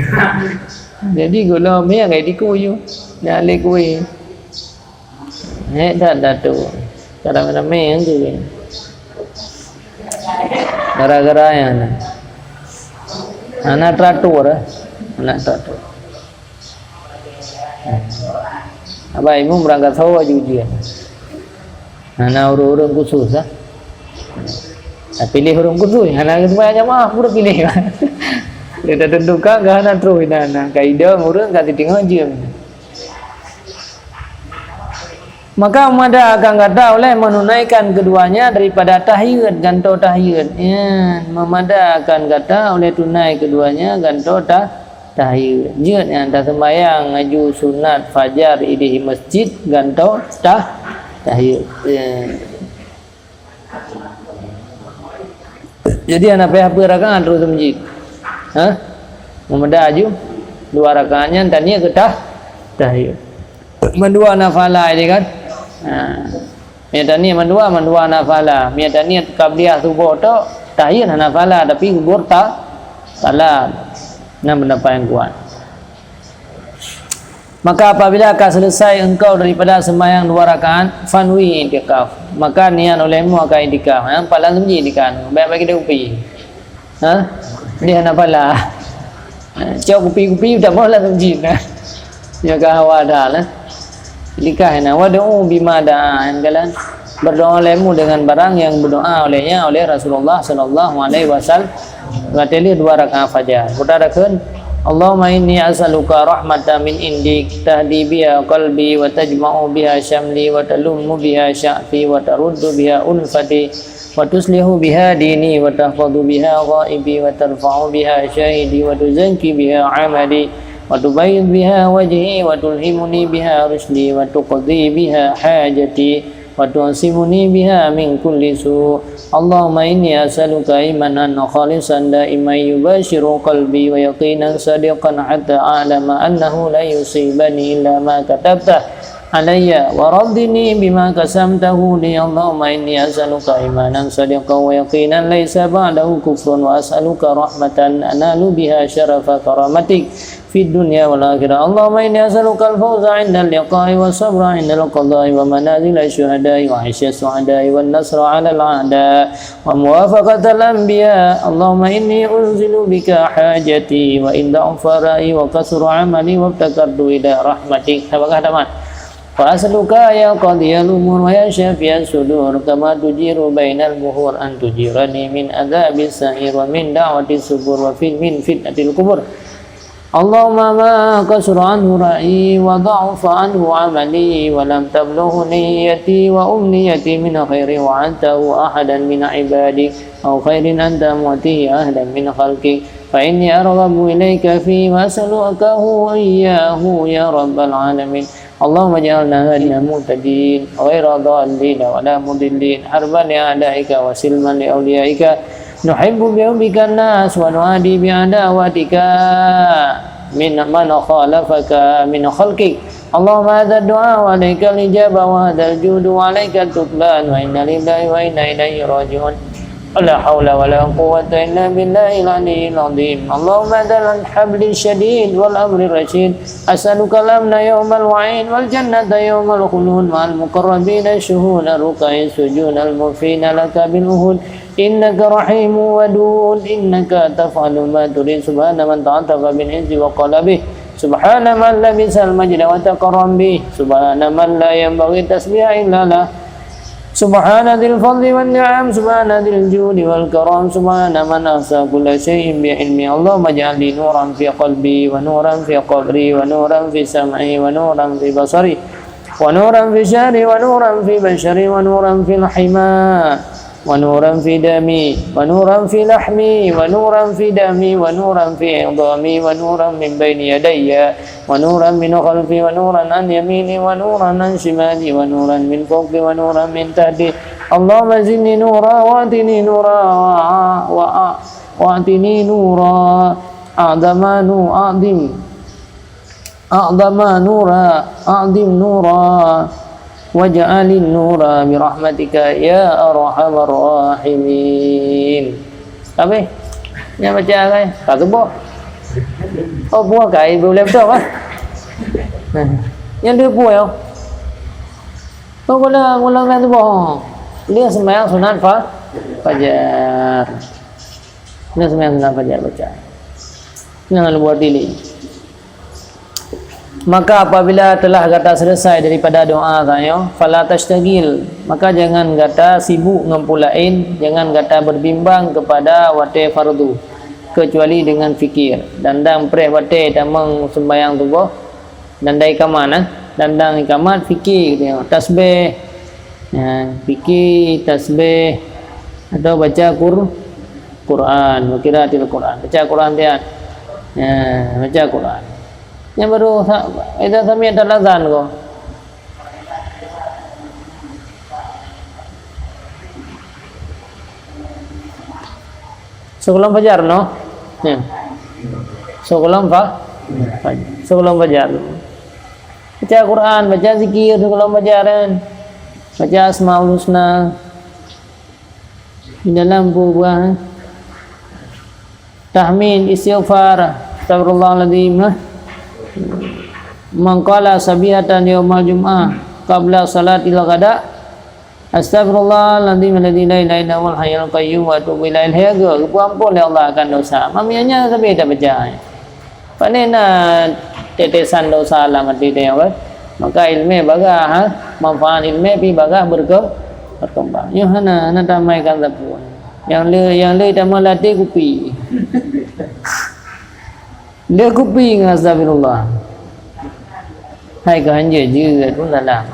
Jadi gula mie agak diku ju. Dah lé kueh. Eh, dah, dah tu. Kadang-kadang main tu. Gara-gara yang ni. Hana teratur, eh. Hana teratur. Abah Imum berangkat sawa ju ujian. Hana ureueng-ureueng khusus, ah. Nah, pilih ureueng khusus, hana seumbahyang jamaah pun pilih. Dia dah tentukan ke hana terus, hana, hana. Kaidah ureueng ka sitingoh jeuem. Maka meumada akan gata oleh menunaikan keduanya daripada tahiyat gantoe tahiyat. Ya, meumada akan gata oleh tunai keduanya gantoe tah-, tahiyat. Jeuet nyang taseumbahyang aju sunat fajar idéh masjid gantoe tah-, tahiyat. Ya. Jadi hana payah peuet rakaat terus masjid. Ha? Meumada aju dua rakaat nyan taniet keu tah-, tahiyat. Mandua hana pahala je kan? Ha. Meunyo taniet mandua, mandua hana pahala. Meunyo taniet qabliyah suboh tok, tahiyat hana pahala tapi gugur ta-, pahala. Nyan pendapat nyang kuat. Maka apabila ka selesai engkau daripada sembahyang dua rakaat, fanwi i'tikaf, maka niat olehmu akan i'tikaf. Ha, pahala seuji i'tikaf. Baik bagi dia kupi. Ha? Dia hana pahala. Ha, cok kupi-kupi udah mau lah seuji. Ha. Nyoe ka hawa dah lah. I'tikaf na, wad'u bima da'a, kan? Berdoa olehmu dengan barang yang berdoa olehnya oleh Rasulullah sallallahu alaihi wasallam. Watèe lheueh dua rakaat fajar. Putar dakheun, Allahumma inni as'aluka rahmatan min indik, tahdi biha qalbi, wa tajma'u biha syamli, wa talummu biha sya'fi, wa taruddu biha ulfati, wa tuslihu biha dini, wa tahfazu biha ghaibi, wa tarfa'u biha syahidi, wa tuzakki biha amali, wa tubayyid biha wajhi, wa tulhimuni biha rusydi, wa tuqdi biha hajati, wa tu'simuni biha min kulli su'. Allahumma inni as'aluka imanan khalisan daiman yubashiru qalbi wa yaqinan sadiqan hatta a'lama annahu la yusibani illa ma katabtah alayya wa radini bima qasamtahu li. Allahumma inni as'aluka imanan sadiqan wa yaqinan laisa ba'dahu kufrun wa as'aluka rahmatan analu biha syarafa karamatik fid dunya wal akhirah. Allahumma inni as'aluka al-fawza 'inda al-liqa'i wa sabra 'inda al-qada'i wa manazila syuhada'i wa 'aisha su'ada'i wan nasra 'alal a'da wa muwafaqatal anbiya. Allahumma inni unzilu bika hajati wa in dha'ufa ra'i wa kasura 'amali wa iftakartu ila rahmatik. Sabagah tamat. Wa as'aluka ya qadiyal umur wa ya syafi'as sudur kama tujiru bainal buhur an tujirani min adzabis sa'ir wa min da'watis subur wa fil, min fitnatil qubur. Allahumma ma kasura anhu ra'i wa dha'ufa anhu amali wa lam tablughu niyyati wa umniyati min khairin wa anta ahadan min ibadik aw khairin anta mu'tihi ahadan min khalqik fa inni arghabu ilaika fi wa as'alukahu iyyahu ya rabbal alamin. Allahumma ij'alna hadina muhtadin, ghaira dhallin wa la mudillin, harban li a'daika wa silman li awliyaika. Nuhibbu bi hubbika an-nas wa nu'adi bi adawatika min man khalafaka min khalqik. Allahumma hadha ad-du'a wa alaikal ijabah wa hadhal juhdu wa alaikal tuklan wa inna lillahi wa inna ilaihi raji'un. La haula wa la quwwata illa billahil aliyyil azim. Allahumma dzal habli syadid wal amri rasyid. As'aluka al-amna yaumal wa'id wal jannata yaumal khulud ma'al muqarrabina syuhud rukai sujud al-mufina laka bil uhud. Innaka rahimu wadud, innaka taf'alu ma turid. Subhana man ta'atafa bil izzi wa qala bih. Subhana man labisal majda wa takarram bih. Subhana man la yanbaghi tasbiha illa lah. Subhana dzil fadli wan ni'am. Subhana dzil judi wal karam. Subhana man ahsa kulla syai'in bi ilmi. Allahumma ij'al li nuran fi qalbi wa nuran fi qabri wa nuran fi sam'i wa nuran fi basari. Wa nuran fi sya'ri, wa nuran fi basyari, wa nuran fil hima, wa nuran fi dami, wa nuran fi lahmi, wa nuran fi dami, wa nuran fi idhami, wa nuran min baini yadayya, wa nuran min khalfi, wa nuran an yamini, wa nuran an shimali, wa nuran min fawqi, wa nuran min tahti. Allahumma zidni nura, wa atini nura, wa, wa, wa atini nura, a'dama nu, a'dim. A'dama nura, a'dim nura, waj'alin nura bi rahmatika ya arhamar rahimin. Habis? Nyan baca kan? Ka suboh. Oh, buah kai, buah laptop, ah. Nyan dua buah, ya. Oh, kalau, kalau main suboh. Dia sembahyang sunat fa-, fajar. Dia sembahyang sunat fajar baca. Jangan buat dili. Maka apabila telah gata selesai daripada doa tanyoe, fala tashtagil, maka jangan gata sibuk ngon peue laén, jangan gata berbimbang kepada watée fardu, kecuali dengan fikir. Dan dang preh watée tamong sembahyang suboh, dan dang ikamat, eh, dan dang ikamat fikir, tasbih, ya, fikir, tasbih, atau baca Qur-, Quran, wa qiraatil Quran. Baca Quran tiat. Ya, baca Quran. Nyan baru sa-, idza sami'tal azan ko. Sigohlom fajar, no? Ya. Sigohlom fa-, sigohlom fajar. Baca Quran, baca zikir sigohlom fajar, kan? Baca Asmaul Husna. Di dalam buah-buah, eh. Tahmid, istighfar, astagfirullahaladzim, eh. Man qala sabihatan yaumal jum'ah qabla salatil ghada, astagfirullahaladzim alladzi la ilaha illa huwal hayyul qayyum wa atubu ilaih. Lhèe geuh geupeuampôn lé Allah akan dosa. Mamiannya sabe tabaca. Pane na tetesan dosa lam até tanyoe, kan? Maka ileumèe bagah, ha? Manfaat ileumèe pih bagah berke-, berkembang. Nyoe hana, hana tamaikan sapeue. Nyang le, nyang le tamah lam até kupi. Le kupi ngon astagfirullah. Hai keu hanjeuet jeuet pun salah.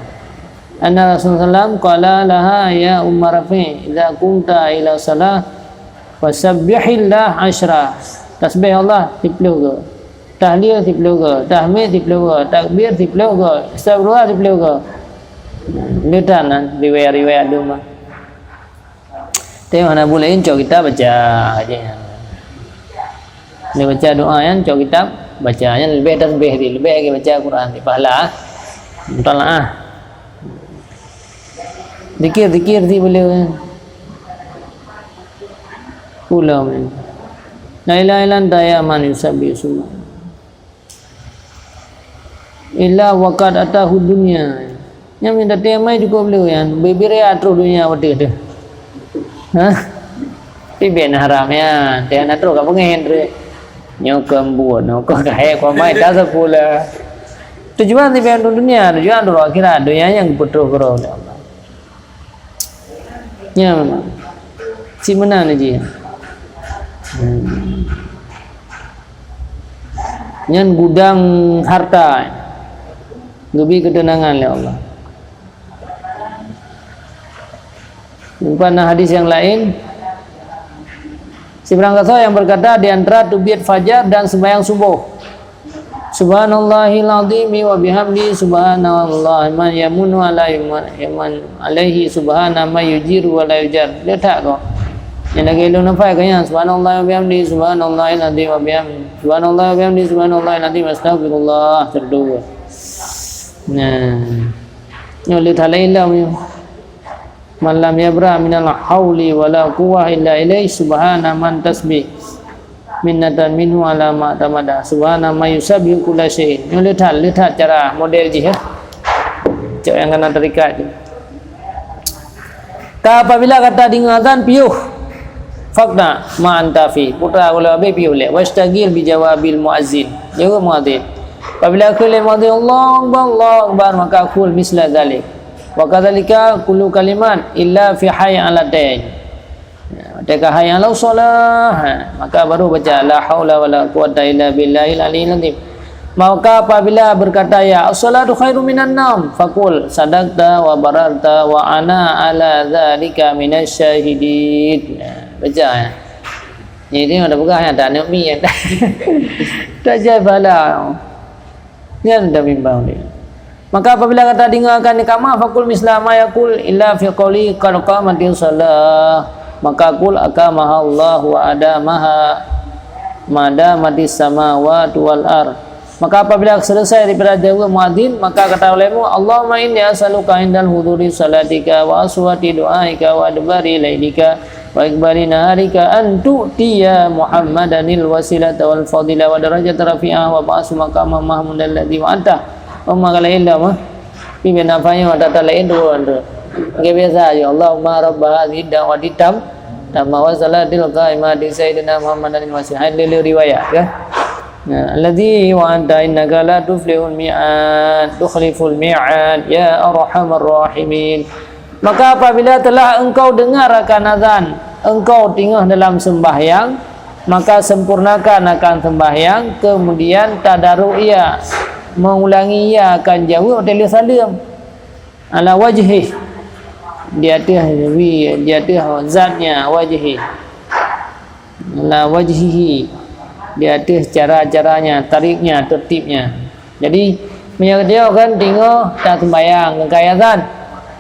Anna Rasulullah sallam qala laha, "Ya Umma Rafi', idza qumta ila shalah, fasabbihillah asyra." Tasbih Allah siplôh goe. Tahlil siplôh goe. Tahmid siplôh goe. Takbir siplôh goe. Astagfirullah siplôh goe. Leutan nan riwayat-riwayat dum. Tapi hana buleuen cok kitab baca aja. Dia baca doa nyan cok kitab baca nyan leubeh tasbih di, leubeh lagi baca Quran di pahala mutalaah. Zikir, zikir di boleh. Ulang. La ilaha illa anta ya man yusabbihu subhan. Illa waqad atahu dunya. Nyang minta teumai cukup lé nyan, bibir ya troh dunia watèe tu. Ha? Iben haram ya, dia nak troh ka pengen tu. Nyoe keu buet, nyoe keu kahé, keu mai ka sepula. Tujuan iben tu dunia, tujuan tu akhirat, dunia nyang putôh keu Allah. Nya memang. Si meunan jih. Hmm. Nyan gudang harta. Geubri keuteunangan lé Allah. Leupah na hadis nyang laén. Sibarang gasoe nyang berkata di antara teubiet fajar dan sembahyang suboh, "Subhanallahil azimi wa bihamdi, subhanallah man yamunu ala yaman alaihi, subhana man yujiru wa la yujar." Dia tak kok. Yang lagi lu nampak kan ya, "Subhanallah wa bihamdi, subhanallahil azim wa bihamdi, subhanallah wa bihamdi, subhanallahil azim, astagfirullah." Terdua. Nah. Nyoe le thalai lam nyoe. Man lam yabra minal hauli wala quwwah illa ilaih, subhana man tasbih minnatan minhu ala ma tamada, subhana man yusabbihu kulla syai'in. Nyoe le that, le that cara model jih, ya. Cok nyang kana tarikat jih. Ka apabila gata deungoe azan piôh, faqta ma anta fi, putra gula abeh piôh lé, washtagil bi jawabil muazzin. Jaweueb muazzin. Apabila kheun lé muadzin, "Allahu Akbar, Allahu Akbar," maka qul misla dzalik. Wa kadzalika kullu kalimat illa fi hayya 'alatain. Ya, ketika hayya 'alas shalah, ha, maka baru baca, "La haula wala quwwata illa billahil aliyyil azim." Maka apabila berkata, "Ya, as-salatu khairum minan naum," faqul, "Sadaqta wa bararta wa ana ala dzalika minasy syahidin." Ya, baca, ya. Jadi, ada peugah, ya, tak nak mi, ya. Tak jai pahala. Nyan dah bimbang dia. Maka apabila gata deungoe akan iqamah, faqul misla ma yaqul illa fi qauli qad qamatis shalah. Maka qul aqamahallahu wa adamaha ma damatis samawati wal ard. Maka apabila selesai daripada jaweueb muadzin, maka kata ulama, "Allahumma inni as'aluka indal huduri salatika wa aswati du'aika wa adbari lailika wa iqbali naharika an tu'tiya Muhammadanil wasilata wal fadila wa darajata rafi'ah wa ba'su maqamah mahmudan alladzi wa'adta." Allahumma qala illa ma. Ibu nafanya wa tata lain dua tu. Oke, biasa aja. "Allahumma rabba hadhihi da'wati tam tamma wa salatil qaimati sayyidina Muhammadanil wasilah." Hai lulu riwayat, ya. Nah, "Alladzi wa'adta innaka la tuflihul mi'ad, tukhliful mi'ad, ya arhamar rahimin." Maka apabila telah engkau dengar akan azan, engkau tingah dalam sembahyang, maka sempurnakan akan sembahyang, kemudian tadaruk ia, mengulangi ia akan jaweueb watée lheueh saleuem. Ala wajhih, di ateueh wi, di ateueh zatnya, wajhih. Ala wajhihi, di ateueh cara-caranya, tariknya, tertibnya. Jadi, meunyoe geutanyoe kan tingoh taseumbahyang, ka azan.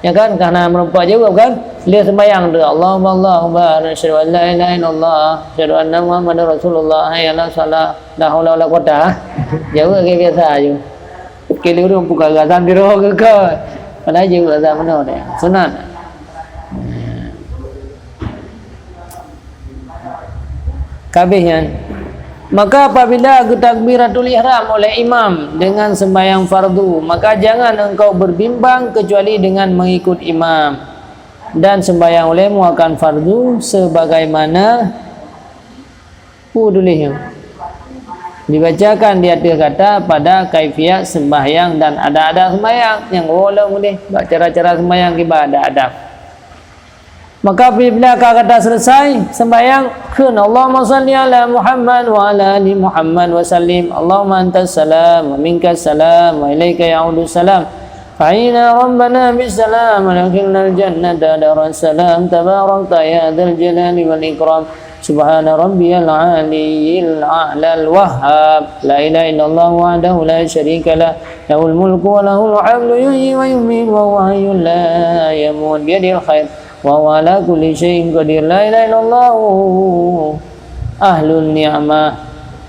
Ya kan, ka na meureumpok jaweueb kan? Lheueh seumbahyang tu, "Allahumma, Allahu Akbar, asyhadu an la ilaha illallah, asyhadu anna Muhammadar Rasulullah, hayya 'alas shalah, la haula wala quwwata." Jaweueb lagèe biasa ju. Keu lheueh ureueng buka azan di roh keu kau. Padahai jaweueb azan meunoe deh. Sunat. Ka habéh nyan. Maka apabila geutakbiratul ihram oleh imam dengan sembahyang fardu, maka jangan engkau berbimbang kecuali dengan mengikut imam. Dan sembahyang olehmu akan fardu sebagaimana peue tuléh nyoe. Dibacakan di ateueh kata pada kaifiat sembahyang dan adab-adab sembahyang nyang ulôn udeh bak cara-cara sembahyang kiban adab-adab. Maka apabila ka gata selesai sembahyang, kheun, "Allahumma shalli ala Muhammad wa ala ali Muhammad wa sallim. Allahumma antas salam wa minkas salam wa ilaika ya'udus salam. Fa hayyina rabbana bis salam wa adkhilnal jannata daras salam. Tabarakta ya dzal jalali wal ikram. Subhana rabbiyal aliyyil a'lal wahhab. La ilaha illallah wahdahu la syarika lah. Lahul mulku wa lahul hamdu yuhyi wa yumiitu wa huwa hayyun la yamut. Biyadihil khair." Wa huwa ala kulli syai'in qadir. La ilaha illallah ahlun ni'mah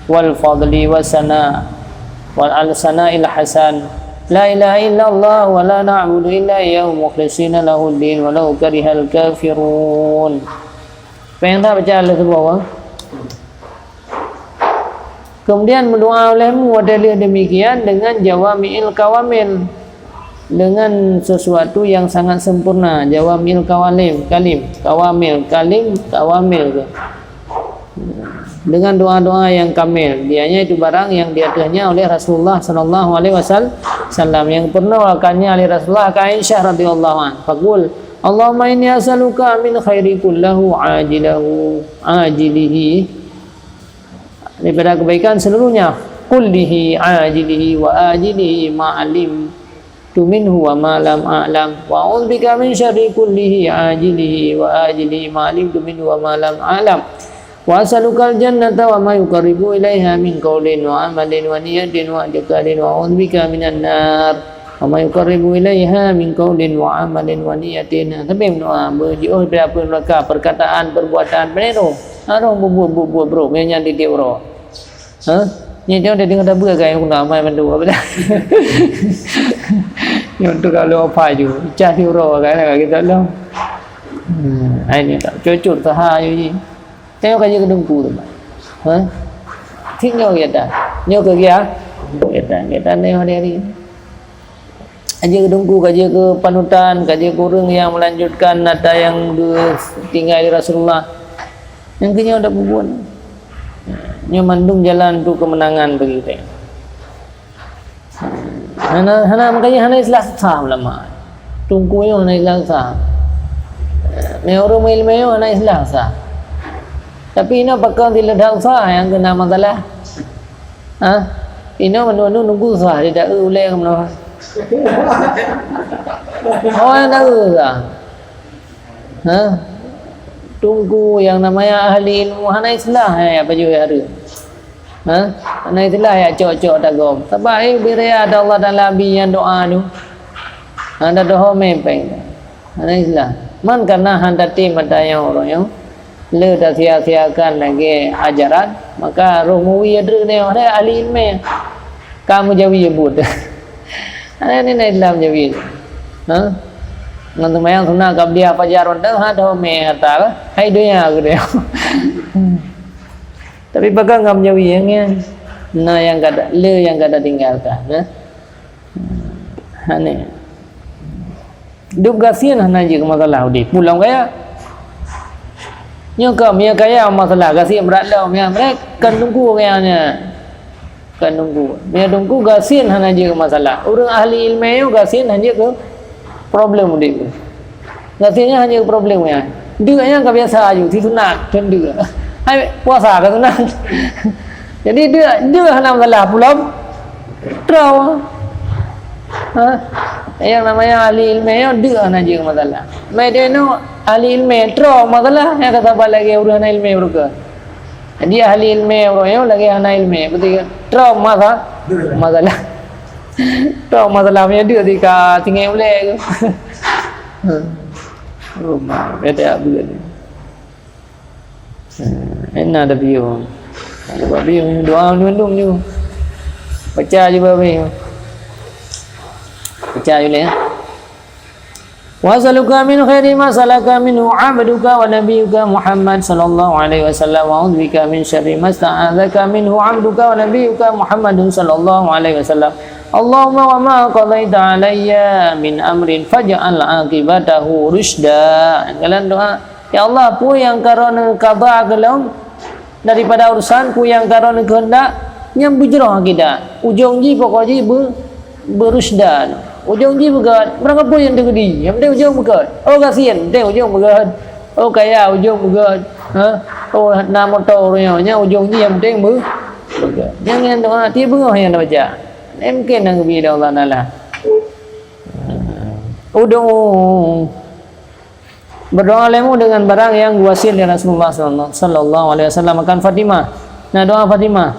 wal fadli wa sana wal al sana'il hasan. La ilaha illallah wa la na'budu illa iyyahu mukhlishina lahud din walau karihal kafirun. Péng dah baca lé sebuah orang. Kemudian meudoa olehmu watée lheueh demikian dengan jawami'il kawamil, dengan sesuatu yang sangat sempurna, jawami'il kawalim, kalim, kawamil, kalim, kawamil tu. Dengan doa-doa yang kamil, dianya itu barang yang diateuhnya oleh Rasulullah sallallahu alaihi wasallam, yang pernah akannya oleh Rasulullah ke Aisyah radhiyallahu anha. Faqul, "Allahumma inni as'aluka min khairi kullahu ajilahu, ajilihi." Daripada kebaikan seluruhnya. Kullihi ajilihi wa ajilihi ma alimtu minhu wa ma lam a'lam. Wa a'udzubika min syarri kullihi ajilihi wa ajilihi ma alimtu minhu wa ma lam a'lam. Wa as'alukal jannata wa ma yuqarribu ilaiha min qaulin wa amalin wa niyatin wa i'tiqadin wa a'udzubika minan nar wa ma yuqarribu ilaiha min qaulin wa amalin wa niyatin. Tapi meudoa, beujiôh daripada api neraka, perkataan, perbuatan, beuneuroh. Harôh bubuet-bubuet brôk, nyan tieb-tieb uroe. Ha? Nyan jangan dah dengar dah beuagai guna amai mandua. Nyan tu kalau apa ju, cah si uroe kan, kita lom. Hmm, ai ni tak cucur saha ju ji. Tengok kaji ke dengku tu, Mak. Ha? Sik nyoe kita. Nyoe ke dia. Kita, kita ni hari-hari. Kaji ke dengku, kaji ke panutan, kaji ke ureueng yang melanjutkan nata yang ditinggai di Rasulullah. Yang keu nyoe dak bubuet. Nyoe mandum jalan tu kemenangan bagi kita. Hana, hana, makanya hana istilah susah ulama. Teungku nyoe hana istilah susah. Meurumoh ilmu nyoe hana istilah susah. Tapi inoe pakon dileudah susah nyang keuna masalah. Ha? Inoe meunan-meunan nunggu susah, tidak ulée meunan. Oh, yang tahu susah. Ha? Teungku yang namanya ahli ilmu hana istilah ya baju hari. Ha? Hana istilah ya cok-cok tagom. Sebab eh biri ada Allah Taala bi yang doa tu. Ada doa mempeng. Hana istilah. Man karena hanta tim mata yang orang yang le dah sia-siakan lagi ajaran, maka roh muwi adru ni orang ahli ilmu. Kamu jawi buat. Ada ni nak Islam jawi. Ha? Ngon sembahyang sunat qabliyah fajar mantong ha dah meh harta lah. Hai dunia aku dia. Tapi pegang ngam jawi yang ni. Nah yang kada le yang kada tinggalkan, ha? Ha ni. Dup gasien hana jeuet keu masalah udeb. Pulang kaya. Nyoe ka mia kaya masalah gasien brat lom ya mereka kan tunggu kayanya. Kan tunggu. Mia tunggu gasien hana jeuet keu masalah. Ureuëng ahli ilmu nyoe gasien hana jeuet keu problem udeb. Gasien nyan hana jeuet keu problem ya. Deuk nyan ka biasa aju si sunat kan deuk. Hai puasa ka sunat. Jadi deuk deuk hana masalah pulang. Troh. Ha? Yang namanya ahli ilmu nyoe deuk hana jeuet masalah. Mai deno ahli ilmu troh masalah yang kata lagi ureuëng ahli ilmu berke. Jadi ahli ilmu orang nyoe lagi hana ilmu, betul ke? Troh masa masalah. Troh masalah punya deuk tika tinggai ulek tu. Rumah beda bulan ni. Hmm, enak dah biung. Dah biung doa mandum-mandum je. Baca je babi. Baca je boleh ya. Wa as'aluka min khairi ma salaka minhu abduka wa nabiyyuka Muhammad sallallahu alaihi wasallam wa a'udzu bika min syarri ma sta'adzaka minhu abduka wa nabiyyuka Muhammadun sallallahu alaihi wasallam. Allahumma wa ma qadaita alayya min amrin faj'al aqibatahu rusyda. Dalam doa Ya Allah, peue nyang ka Droeneuh qada keu lôn daripada urusan, peue nyang ka Droeneuh keuheundak, nyan beujroh akidah. Ujong jih pokok jih beu-, beurusda. Ujong jih beugét, meurangkapeue nyang teukeudi, nyang penting ujong beugét. Oh gasien, penting ujong beugét. Oh kaya, ujong beugét. Ha? Oh na moto ureuëng nyoe, nyan ujong jih nyang penting beu-, beugét. Nyang nyan doa, tiep beungoh nyang tabaca. Nyan mungken nyang geubri lé Allah Taala. Ud'u Berdoa lemu dengan barang yang geuwasiet lé Rasulullah sallallahu alaihi wasallam akan Fatimah. Nah, doa Fatimah.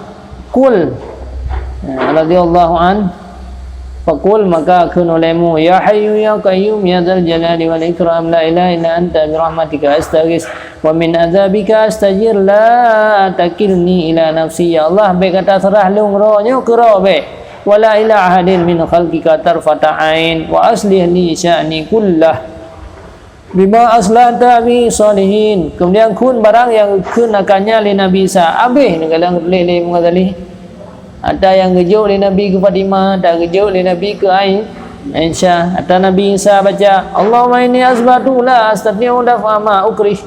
Qul, ya, radhiyallahu an. Faqul, maka kheun lemu, "Ya Hayyu ya Qayyum ya Dzal Jalali wal Ikram, la ilaha illa anta bi rahmatika astaghits wa min adzabika astajir, la takilni ila nafsi." Ya Allah, bék gata seurah lôn droe nyoe keu droe bék. Wa la ila ahadin min khalqika tarfata ain, wa aslih li sya'ni kullah. Bima aslahta bi shalihin. Kemudian kheun barang nyang kheun akannya lé Nabi Isa. Abéh neugalang lé, lé Imam Ghazali. Ata nyang geujok lé Nabi keu Fatimah, ata geujok lé Nabi keu Ai-, Aisyah. Ata Nabi Isa baca, "Allahumma inni asbahtu la astati'u daf'a ma ukrih.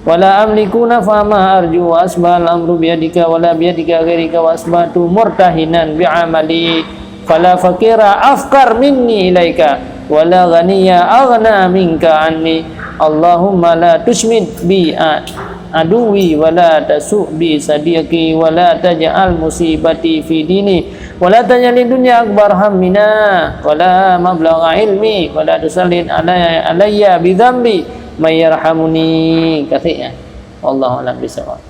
Wa la amliku naf'a ma arju, wa asbahal amru biyadika, wa la biyadika ghairika, wa asbahtu murtahinan bi amali, fala faqira afqar minni ilaika, wa la ghaniya aghna minka anni. Allahumma la tushmit bi a-, aduwi, wa la tasu' bi sadiqi, wa la taj'al musibati fi dini, wa la taj'al dunya akbar hammina, wa la mablagha ilmi, wa la tusallit alay-, alayya bi dzambi may yarhamuni." Kasih ya. Wallahu a'lam bishawab.